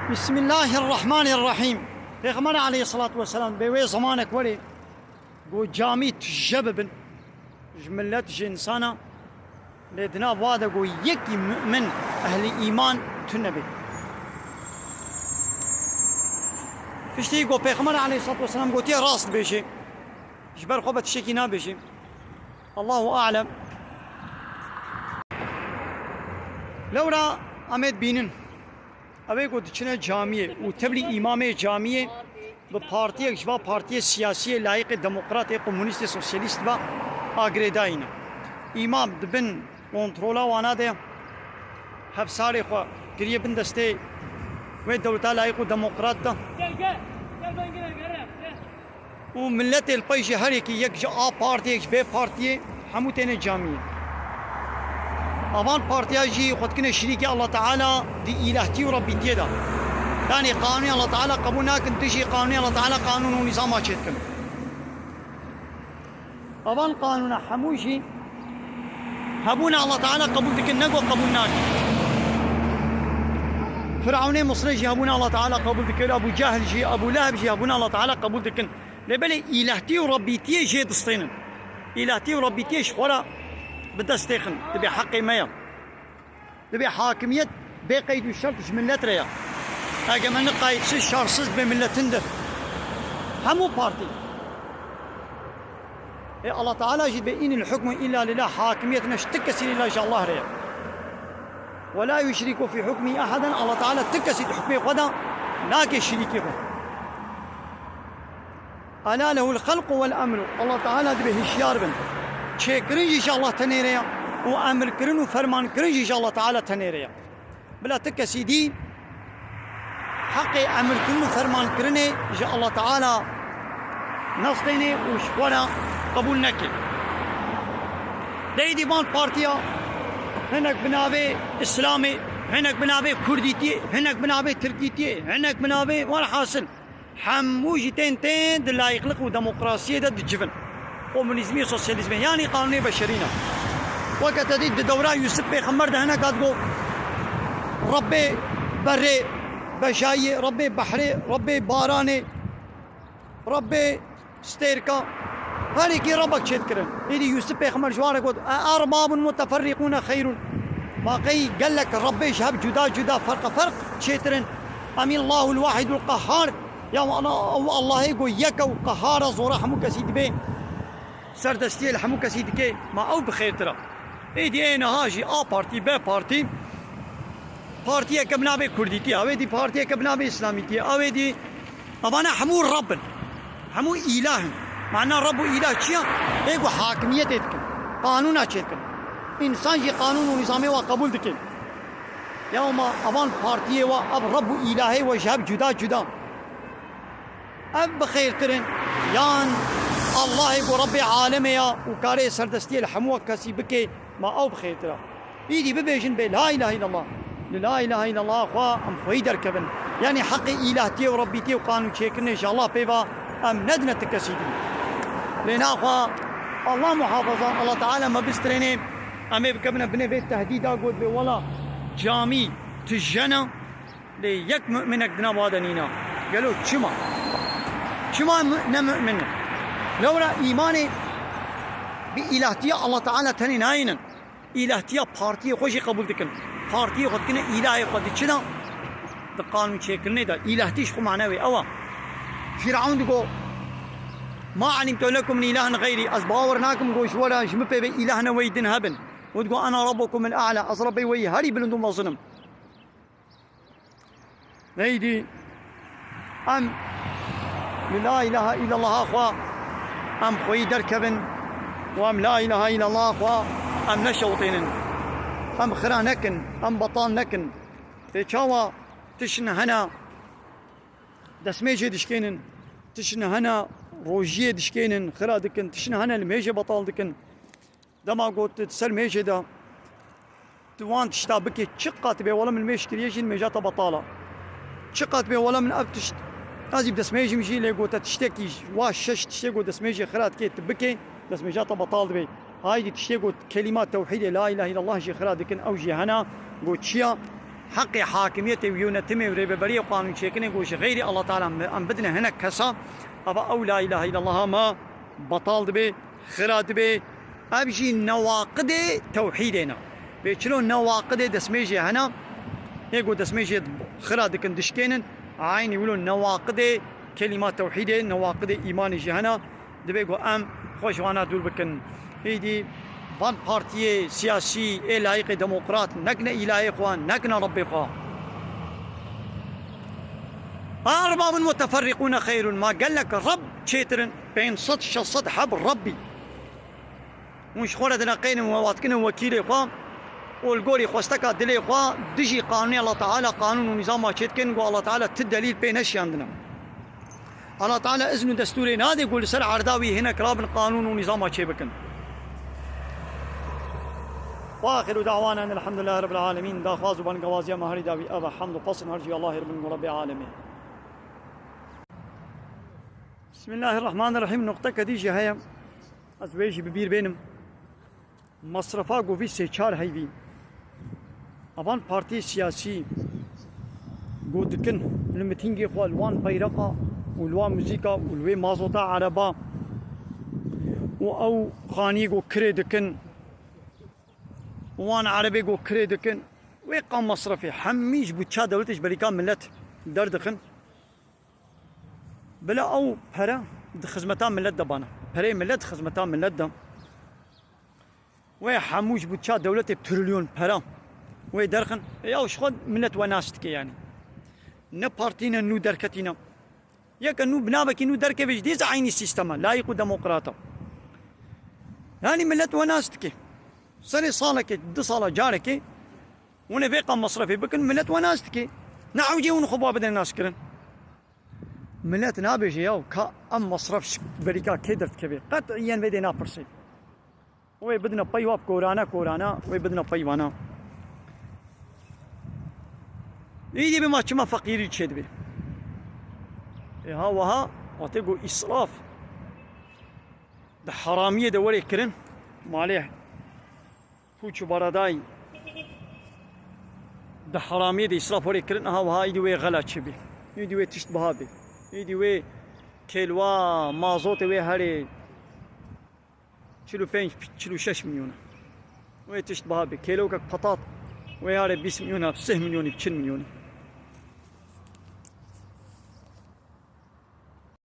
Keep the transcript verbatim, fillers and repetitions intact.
Bismillahirrahmanirrahîm. Pêxember aleyhissalatu vesselam bê wê zemanek werê go camî tije bibin ji millet, ji însana, lê di nav wa de go yekî mu'min, ehlî îman tune bê. Piştî go Pêxember aleyhissalatu vesselam gotiye rast bêjê, ji ber xwe be tiştekî nabêjê. Allahu alem. Lewra em ê dibînin. Ew ê ku diçine camiyê û tevlî îmamê camiyê bi partiyek ji va partiyê siyasiyê layiqê demokratê, komunîstê, sosyalîst ve agirêdayî ne. Îmam di bin kontrola wana de hevsarê xwe kiriye bin destê wê dewleta layiq û demokrat de. Gel, gel. Gel, ben gel, gel, gel. Û milletê li pey jî her yekî, yek ji A partiyê, yek ji B partiyê, hemû têne camiyê. Avan partiya jî xwe dikine şirîkê Allah Teala di îlahtî û Rebbîtiyê de. Yanî qanûnê Allah Teala qebûl nakin, dijî qanûnê Allah Teala qanûn û nîzama çêdikin. Avan qanûna hemû jî hebûna Allah Teala qebûl dikin, ne go qebûl nakin. Firavnê Misrê jî hebûna Allah Teala qebûl dikir, Ebû Cehl jî, Ebû Leheb jî hebûna Allah Teala qebûl dikin. Lê belê îlahtî û rebbîtiyê jê distênin. Îlahtî û rebbîtiyê ji xwe re bi dest têxin. Dibê heqê me ye. Dibê hakimiyet bê qeyd û şert ji millet re ye. Eger me niqayît siz şersiz dibê milletin dir. Hemû partî. Ê Allah Teala jî dibê, "Inil hukmu illa lillah", hakimiyet ne ji ti kesî, illa ji Allah re ye. "Ve la yuşriku fi hukmihi ahaden", Allah Teala ti kesî di hukmê xwe de nake şirîkê xwe. "Ela lehul halqu vel emru." Allah Teala dibê hişyar bin. Çêkirin jî ji Allah tenê re ye û emirkirin û fermankirin jî ji Allah Teala tenê re ye. Bila ti kesî dî heqê emirkirin û fermankirinê ji Allah Teala nestênê û ji xwe re qebûl neke. Dey dî van partiya hinek bi navê Îslamê, hinek bi navê Kurdîtiyê, hinek bi navê Tirkîtiyê, hinek bi navê, welhasil, hemû jî tên tên di layiqliq û demokrasiyê de dicivin. Komunîzmî, sosyalîzmê, yanî qanûnê beşerî ne. Weke te dît di dewra Yûsif Pêxember de hinek hat got, Rebbê berê, bejayiyê, Rebbê behrê, Rebbê baranê, Rebbê stêrka, her yekî Rebbek çêdikirin. Êdî Yûsif Pêxember ji wan re got, "E erbabun muteferrîqûne xeyrûn." Ma qey gelek Rebbê ji hev cuda cuda, ferqe ferq çêtir in? Emî Allahul wahidul qehhar. Ya ana, ew Allahê ku yek e û qehhar e, zora hemû kesî dibe, serdestiyê li hemû kesî dike, ma ew bi xêrtir e? Êdî ê niha jî A partî, B partî, partiyeke bi navê Kurdîtî, ew ê dî partiyeke bi navê Îslamîtî, ew ê dî, evana hemû Reb in, hemû îlah in. Mana Reb û îlah çi ye? Ê ku hakimiyetê dikin, qanûna çêdikin. Însan jî qanûn û nîzamê wa qebûl dike. Ya ma evan partiyê wa, ev Reb û îlahê wa ji hev cuda cuda. Ev bi xêrtir in, yan Allahê ku Rebbê alemê ya û karê serdestiyê li hemû kesî bike, ma ew bi xêrtir e? Îdî bibêjin bê la ilahe illallah. Li la ilahe illallah xwe em xweyî derkevin. Yanî heqê îlahtiyê û rebbîtiyê û qanûn çêkirinê ji Allah pê ve em nedine ti kesî dî. Lê naxwe Allah muhafaza, Allah Teala me bistrênê, em ê bikevine binê vê tehdîda, got bê wela camî tije ne. Lê yek mu'minek di nav wa de nîne. Gelo çima? Çima mu-, ne mu'min e? Lewra îmanê bi îlahtiya Allah Teala tenê nayînin. Îlahtiya partiyê xwe jî qebûl dikin. Partiyê xwe dikine îlahê xwe, di çi de? Di qanûn çêkirinê de. Îlahtî ji xwe mane wê ew e. Fîraun digo, "Ma alimtu lekum min ilahin xeyrî." Ez bawer nakim ku ji we re, ji min pê ve îlahne wey din hebin. Û digo, "Ena rabbukumul a'la." Ez Rebbê we yî herî bilind û mezin im. Neydî em li la ilahe îllallah xwe em xweyî derkevin û em la ilahe îllallah xwe em neşewitênin. Em xira nekin, em betal nekin. Tê çawa tiştin hene destmêjê dişkênin, tiştin hene rojiyê dişkênin, xira dikin, tiştin hene limêjê betal dikin. Dema got di ser mêjê de tu wan tişta bikê, çiqas bê wela min mêj kiriye jî mêja te betal e. Çiqas bê wela min ev tişt, ez jî bi destmêjim jî, lê gote tiştekî wa şeş tiştê got destmêjê xira dikê tu bikê, destmêja te betal dibe. Haydî tiştê got kelîma tewhîdê la ilahe illallah jî xira dikin, ew jî hena, got çiya? Heqê hakimiyetê û yönetimê û rêveberiyê û qanûnçêkinê ku ji xeyrî Allah Teala em bidine hinek kesa, ava ew la ilahe illallah ma betal dibe, xira dibe. Ev jî newaqidê tewhîdê ne. Bê çilo newaqidê destmêjê hene, ê ku destmêjê xira dikin, dişkênin, eynî wilo newaqidê kelîma tewhîdê, newaqidê îmanê jî hene. Dibê ku em xwe ji wana dûr bikin. Îdî van partiyê siyasî ê layiqê demokrat nekine îlahê xwe, nekine Rebbê xwe. Erbabun muteferriqûne xeyrun, ma gelek Reb çêtirin, pênc sed şeş sed heb Rebbî. Hûn ji xwe re dineqênin û watkin wekîlê xwe û li gorî xwesteka dilê xwe dijî qanûnê Allah Teala, qanûn û nîzama çêdikin ku Allah Teala ti delîl pê neşiyandine. Allah Teala izn û destûrê nade ku li ser erda wî hinek rabin qanûn û nîzama çêbikin. Wa axiru da'wana enil hamdulillahi rabbil alemin. Daxwaz û bangewaziya me herî dawî ev e. Hemd û pesn her jî Allahê ribin ku Rebbê alemê. Bismillahirrahmanirrahim. Nuqteke dî jî heye. Ez wê jî bi bîr bênim. Masrefa ku vî sê çar heyvî evan partiyê siyasî ku dikin li mitîngê xwe li wan beyreqa û li wan muzîka û li wê mazota ereba û ew xaniyê ku kirê dikin û wan erebê ku kirê dikin, wê qan masrefê hemî ji bûtça dewletê ji berîka millet derdixin. Bila ew pere di xizmeta millet de bana. Pereyê millet di xizmeta millet de. Wê hemû ji bûtça dewletê bi trilyon pera wê derxin. E, ya ji xwe millet we nas dike yani. Ne partî ne nû derketî ne. Yeke nû binavekî nû derkeve jî dî zî eynî sîstema, layîq û demokrata. Yani millet we nas dike. Serê salekê, du sala carekê, hûn ê vê qan masrefê bikin, millet we nas dike. Ne ewcê hûn xwe ba bidin naskirin. Millet nabêje ya ka em masref ji berîka kê derdikeve. Qet'iyen vê dê napirsê. Wê bidine pey wa bi korane korane, wê bidine pey wana. Îdî bi ma çima feqîrî çêdibe. Ê ha wiha, watê ku îsraf di heramiyê de were kirin, malê pûç û baradayî di heramiyê de îsraf were kirin, aha wiha îdî wê xela çi bê. Îdî wê tişt biha bê. Îdî wê kêlwa, mazotê wê herê çil û pênc, çil û şeş milyon e. Wê tişt biha bê. Kêlokek petat wê herê bîst milyon e, sih milyonî, çil milyonî.